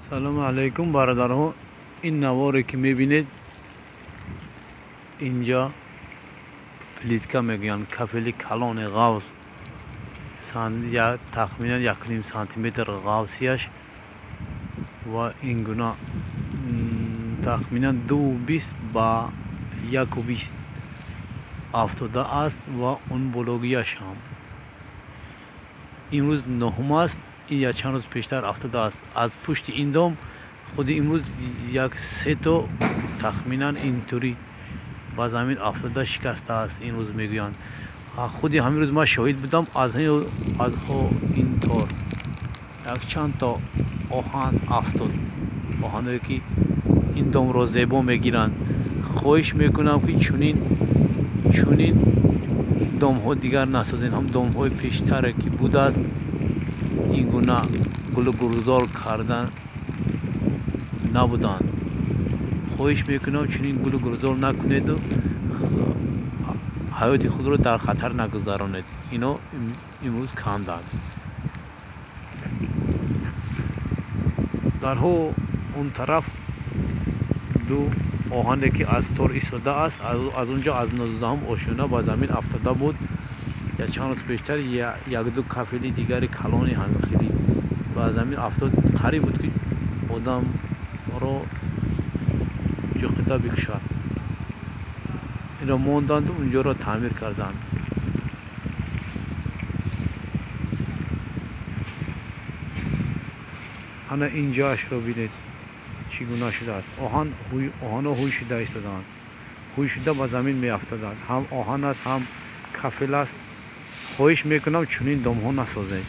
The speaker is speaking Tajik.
Салому алайкум, бародарҳо. Ин наворе, ки мебинед, инҷа плитка мегӯянд, кафели калони ғафз, тахминан 1,5 сантиметр ғафсияш ва ин гуна тахминан 2,20 ба 1,20 афтода аст ва он бологияш ҳам. Имрӯз 9-ум аст, ин якчанд рӯз пештар афтодааст. Аз пушти ин дом худи имрӯз як сето тахминан интурӣ ба замин афтода шикастааст, имрӯз мегӯянд. Худи ҳамин рӯз ман шоҳид будам, аз ин тор якчанд то оҳан афтод, оҳанҳое, ки ин домро зебо мегиранд. Хоҳиш мекунам, ки чунин домҳо дигар насозед. Ҳам домҳои пештаре, ки будааст, ин гуна гулу гулзор карда набуданд. Хоҳиш мекунам, чунин гулу гулзор накунеду ҳаёти худро дар хатар нагузаронед. Ино имрӯз канданд. Дарҳо он тараф ду оҳане, ки аз тор истодааст, аз он ҷо аз 19-ум ошёна ба замин афтода буд. Якчанд рӯз пештар якду кафели дигари калони ҳамихелӣ ба замин афтод, қариб буд, ки одамро ҷуқида бикушад. Инро монданду унҷоро таъмир карданд. Ана инҷоашро бинед, чӣ гуна шудааст. Оҳанҳо ҳуй шуда истодаанд, ҳуй шуда ба замин меафтаданд. Ҳам оҳан аст, ҳам кафел аст. Хоҳиш мекунам, чунин домҳо насозед.